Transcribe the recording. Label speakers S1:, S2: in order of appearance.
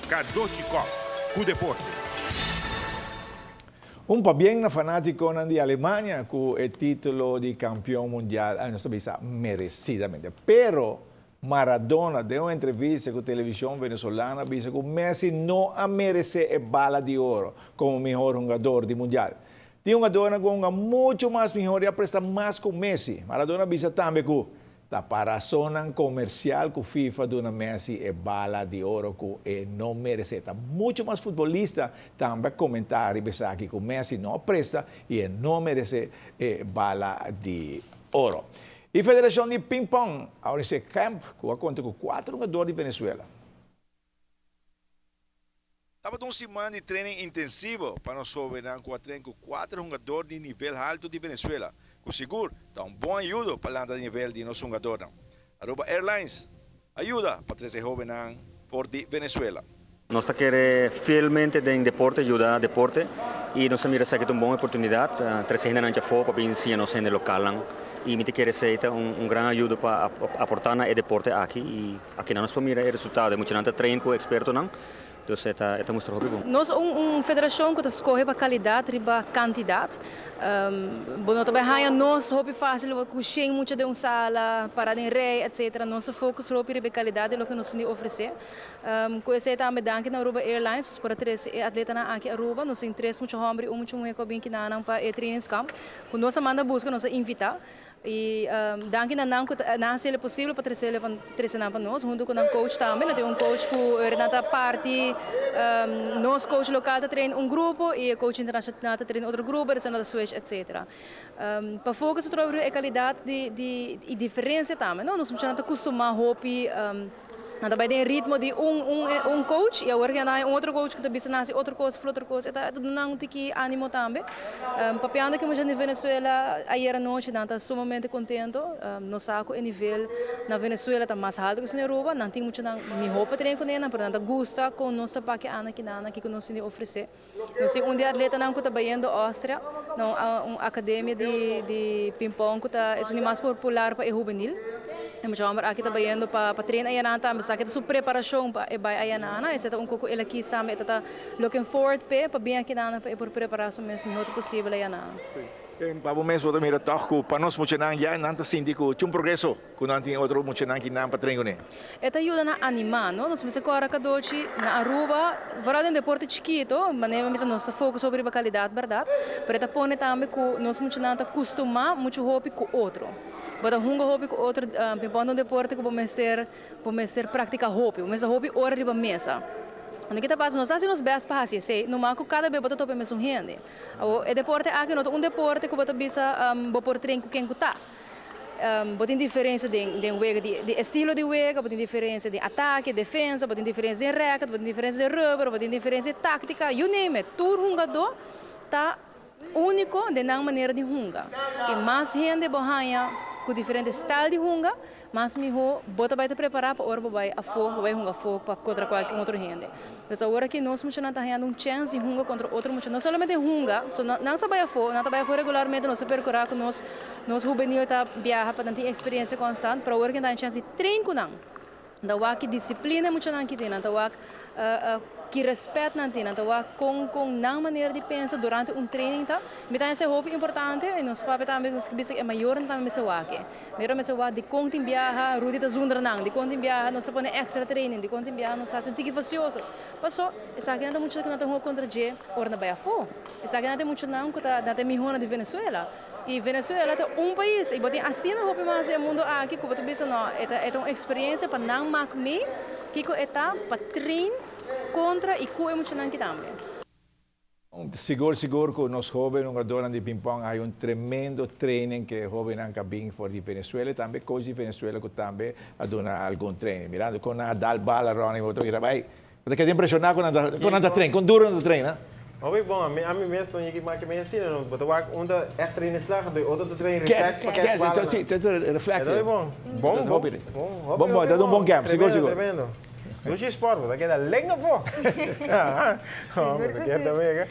S1: Cadochi Kock, cu deporte.
S2: Un pabien na fanaticonan di Alemania cu e titulo di campeon mundial, nos ta bisa merecidamente. Pero Maradona den un entrevista cu television venezolano a bisa cu Messi no a merece e Bala di Oro como mihor hungador di mundial. Tin hungadornan cu a hunga mucho mas mihor y a presta mas cu Messi. Maradona a bisa tambe cu Ta pa rasonnan komersial ku FIFA duna Messi e Bala di Oro ku e no meresé. Ta muchu mas futbolista tambe a komentá riba esaki ku Messi no a presta i e no meresé e Bala di Oro. E Federashon di Ping Pong a organis'é kèmp ku a konta ku kuater hungador di Venezuela.
S1: Tabata un siman di training intensivo pa nos hobennan cu a train cu cuater hungador di nivel halto di Venezuela, cu sigur ta un bon ayudo pa lanta nivel di nos hungadornan. Aruba Airlines a yuda pa trece e hobennan for di Venezuela.
S3: Nos ta kere fielmente den deporte, yuda deporte y nos ta mira esaki ta un bon oportunidad, trece hendenan djafó pa bin siña nos hende localnan y mi ta kere esey ta un gran ayudo pa aporta na e deporte aki y akinan nos por mira e resultado, e muchanan ta train cu expertonan. Dus e ta e ta mustra hopi bon.
S4: Nos un un federashon ku ta skohe pa kalidat riba kantidat. Bo no ta bai haña nos hopi fásil ku shen mucha den un sala, para den rei, etsetera. Nos ta focus hopi riba e kalidat di loke nos tin di ofresé. Ku esei tambe danki na Aruba Airlines nos por a trese e atletanan aki Aruba. Nos tin tres mucha hòmber i un mucha muhé ku a bin kinanan pa e trainingskamp ku nos a manda buska, nos a invitá. I danki na nan ku ta nan hasiel e posibel pa tresel pa trese nan pa nos huntu ku nan coach tambe. Nan tin un coach ku nan ta parti nos coach lokal ta train un grupo i e coach internashonal ta train otro grupo despues nan ta switch etcetera. Pa focus otro riba e kalidat di di i diferensia tambe no. Nos muchanan ta kustumá hopi. Nan ta bai den ritmo di un un un coach y awor nan hay un otro coach cu ta bisa nan haci otro cos of otro cos e ta duna nan un tiki animo tambe. Papiando cu mucha di Venezuela ayer anochi nan ta sumamente contento. Nos sa cu e nivel na Venezuela ta mas halto cu esun di Aruba. Nan tin muchanan miho pa train cune nan pero nan ta gusta con nos ta papia ana kinan kico nos tin di ofrece. Nos tin un di atletanan cu ta bayendo Austria na un academia di di ping-pong cu ta esun di mas popular pa e hubenil. E mucha homber aki ta bayendo pa pa train ayanan tambe. Esaki ta su preparacion pa e bay ayanana. Esei ta un cu cu el a kis tambe. E ta ta looking forward p'e pa bin akinana pa e por prepara su mes miho posibel ayanana.
S2: Pa bo mes bo ta mira tog cu pa nos muchanan ya nan ta sinti cu tin un progreso. Ku nan tin otro muchanan ki nan pa train kuné.
S4: E ta yuda na animá, no? Nos mester kòrda kadochi na Aruba, vooral den deporte chikito, manera mi bisa nos ta focus hopi riba kalidat bèrdat, pero e ta pone tambe ku nos muchanan ta kustumá muchu hopi ku otro. Bo ta hunga hopi ku otro, pin-pòn ta un deporte ku bo mester bo mester praktiká hopi, bo mester hopi ora riba mesa. Anto ke ta pasa, nos ta hasi nos bèst pa hasi esei, numa ku kada bes bo ta topa e mesun hende. Awor, e deporte aki no ta un deporte ku bo ta bisa bo por train ku ken ku ta. Bo tin diferensia den den wega di di estilo di wega, bo tin diferensia den atake, defensa, bo tin diferensia den rèkert, bo tin diferensia den rubber, bo tin diferensia den táktika, you name it. Tur hungadó ta úniko den nan manera di hunga. I mas hende bo haña ku diferente stèl di hunga, Mas mihó bo ta bai ta prepará pa ora bo bai afó, bo bai hunga afó pa kontra kualke otro hende. Pues awor aki nos muchanan ta hañando un chèns di hunga kontra otro mucha. No solamente hunga, so nan sa bai afó, nan ta bai afó regularmente, nos ta perkurá ku nos nos hubenil ta biaha pa nan tin eksperensia konstant, pero awor aki nan ta haña chèns di train ku nan. Nan ta wak ki disiplina e muchanan ki tin, nan ta wak ki rèspèt nan tin, nan ta wak kon kon nan manera di pensa durante un training ta. Mi ta haña esei hopi importante i nos papia tambe nos bisa ku e mayornan tambe mester wak e. Mira mester wak dikon tin biaha Rudy ta zundra nan, dikon tin biaha nos ta pone extra training, dikon tin biaha nos hasi un tiki fasioso. Paso esakinan ta muchanan ku nan ta hunga kontra dje ora nan bai afó. Esakinan ta e muchanan ku ta nan ta e mihónan di Venezuela. I Venezuela ta un pais i bo tin asina hopi mas den e mundu aki ku bo ta bisa no e ta e ta un eksperensia pa nan mak mee kiko e ta pa train kontra i ku e muchanan ki tambe.
S2: Sigur sigur ku nos hoben hungadornan di ping-pong a hay un tremendo training ke hobennan ka bin for di Venezuela y tambe coach di Venezuela ku tambe a duna algun training. Mirando kon nan a dal bala Ronnie bo ta mira bay bo ta keda impresiona kon nan ta kon nan ta train kon duro nan ta train ha.
S5: Hopi bon ami ami mes no yegi maki mi asina no bo ta wak un ta echt train e slag anto e otro ta train reflex pa catch bala
S2: nan. Ta reflex.
S5: E ta hopi bon. Bon bon
S2: bon bon bon ta un bon camp sigur sigur.
S5: Tremendo tremendo. Dushi sport, bo ta keda lenga po. Bo ta keda wega.